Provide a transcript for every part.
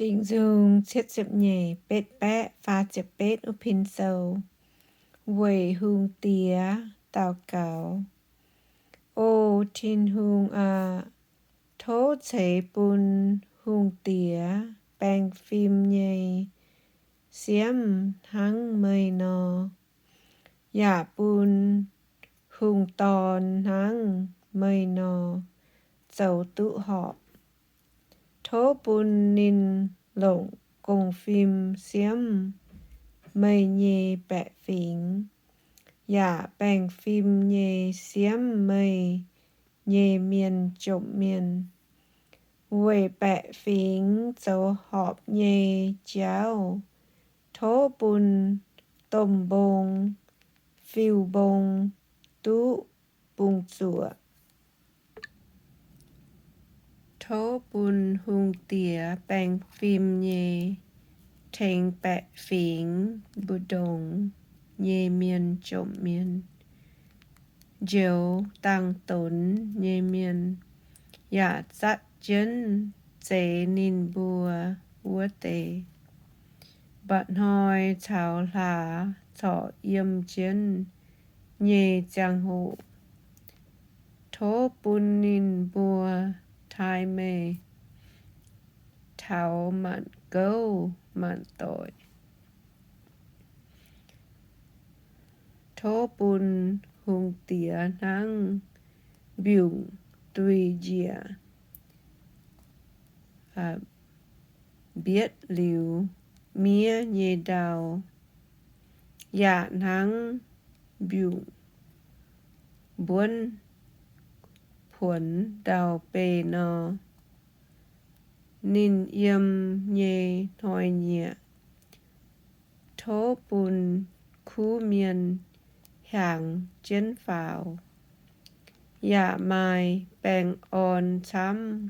Singx Nzung cietv ziepc nyeic, betv baeqv faah ziepc betv wuov pin sou. Weic hungh diex daux gaux. O Tin-Hungh aah! Tov ceix bun hungh diex baengh fim nyei siemv hnangv meih nor, yaac bun hungh dorn hnangv meih nor zoux duqv horpc. Tov bun ninh longc gong-fim siemv meih nyei baeqc fingx, yaac baengh fim nyei siemv meih nyei mienh jomc mienh. Weic baeqc fingx zoux horpc nyei jauv, tov bun domh mbong, fiuv-mbong duqv bungx zuoqc. Tov bun hungh diex baengh fim nyei tengx baeqc fingx mbu'ndongx nyei mienh jomc mienh, njoux dangx donx nyei mienh, yaac zatv jienv zeix ninh mbuo wuov deix. Mba'hnoi caux hlaax corc yiem jienv nyei ziangh hoc, tov bun ninh mbuo taaih meih taux maanc gouv maanc doic. Tov bun hungh diex hnangv mbiungc duih njiec mbietv liuz miev nyei ndau, yaac hnangv mbiungc mbuonv puonx ndau-beih nor, ninh yiem nyei hnoi-nyieqc. Tov bun kuv mienh hiaangx jienv faaux, yaac maaih baengh orn camv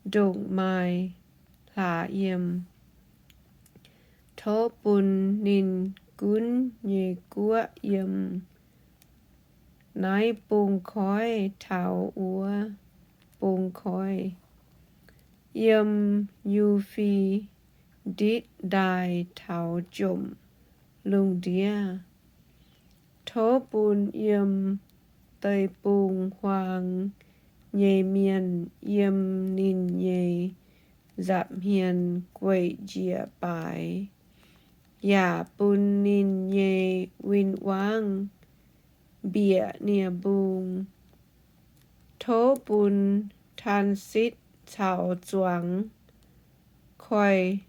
ndongc maaih hlaax yiem. Tov bun ninh gunv nyei guoqv yiem naaiv bung koiv taux wuov bung koiv, yiem Yu^fe^ditc Ndaaih taux jomc lungh ndiev. Tov bun yiem deic-bung-huaang nyei mienh yiem ninh nyei nza'hmien gueic njiec baaix, yaac bun ninh nyei win-wangv bieqc nie-mbung. Tov bun Taansitv caux zuangx koiv-nzou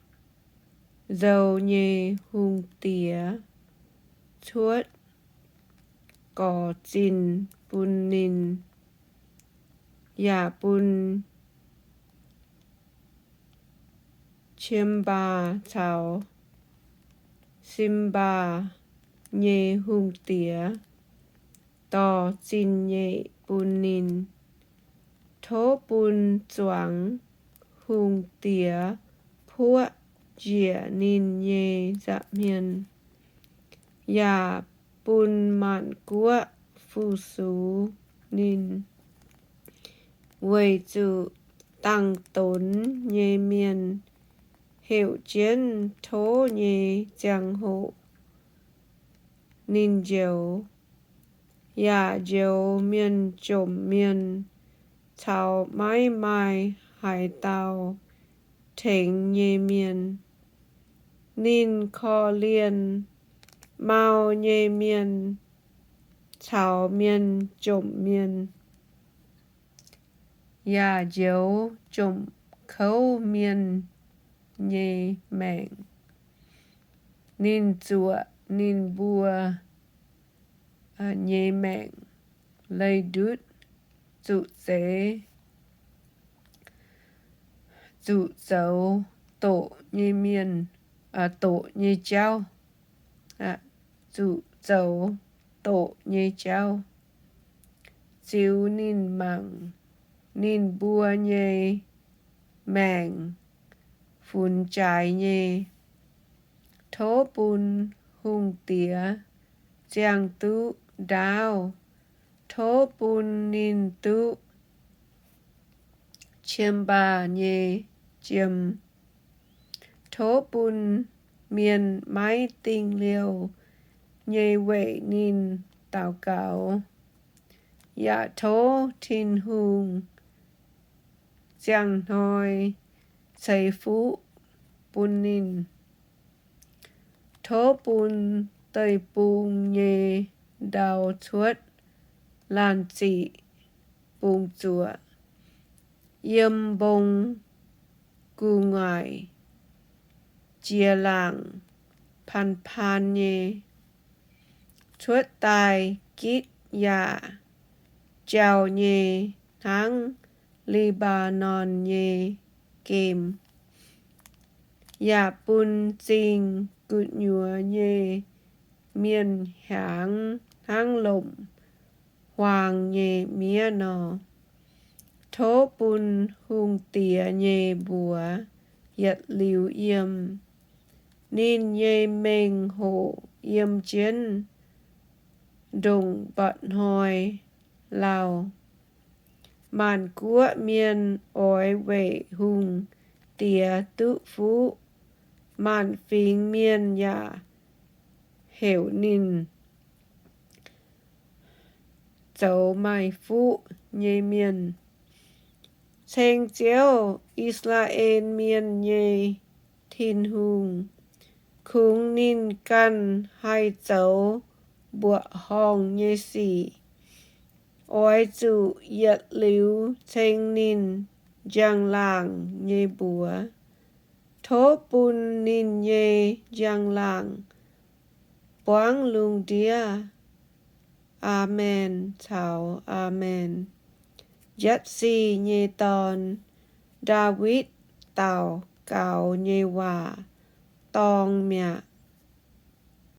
nyei hungh diex cuotv gorx-zinh bun ninh, yaac bun Qiem^mbaa caux Simv^mbaa nyei hungh diex dorh zingh nyeic bun ninh. Tov bun zuangx hungh diex puoqv njiec ninh nyei nza'hmien, yaac bun maanc guoqv fu-sux ninh, weic zuqc dangx-donx nyei mienh heuc jienv tov nyei ziangh hoc ninh njoux, yaac njoux mienh jomc mienh caux maiv maaih haaix dauh tengx nyei mienh. Ninh korv-lienh mau nyei mienh caux mienh jomc mienh, yaac njoux jomc kouv mienh nyei maengc. Ninh zuoqc ninh mbuo nyei maengc leih ndutv zuqc zeix, zuqc zoux doqc nyei mienh, doqc nyei jauv, zuqc zoux doqc nyei jauv. Ziux ninh mangc ninh mbuo nyei maengc funx jaaix nyei. Tov bun hungh diex ziangh duqv ndaauv. Tov bun ninh duqv Qiem^mbaa nyei jiem Tov bun mienh maiv dingh liouh nyei weic ninh daux gaux, yaac tov Tin-Hungh ziangh hnoi ceix fuqv bun ninh. Tov bun deic-bung nyei ndau cuotv laanh ziqc bungx zuoqc, yiem mbong gu'nguaaic jiex laangc paan-paan nyei, cuotv daaih gitv yaac jauh nyei hnangv Le^mbaa^norn nyei gemh, yaac bun zingh gu'nyuoz nyei mienh hiaangx hnangv lomc huaang nyei miev nor. Tov bun hungh diex nyei mbuox yietc liuz yiem, ninh nyei mengh hoc yiem jienv ndongc mba'hnoi lauh. Maanc guoqv mienh oix weic hungh diex duqv fuqv. Maanc fingx mienh yaac heuc ninh zoux maaih fuqv nyei mienh. Ceng Ziouv, I^saa^laa^en Mienh nyei Tin-Hungh, kungx ninh ganh haih zoux mbuoqc horngh nyei sic. Oix zuqc yietc liuz ceng ninh njang-laangc nyei mbuox. Tov bun ninh nyei njang-laangc buangv lungh ndiev. Aamen caux aamen. Yetc^si nyei dorn, Ndaawitv daux gaux nyei waac dorng mi'aqv.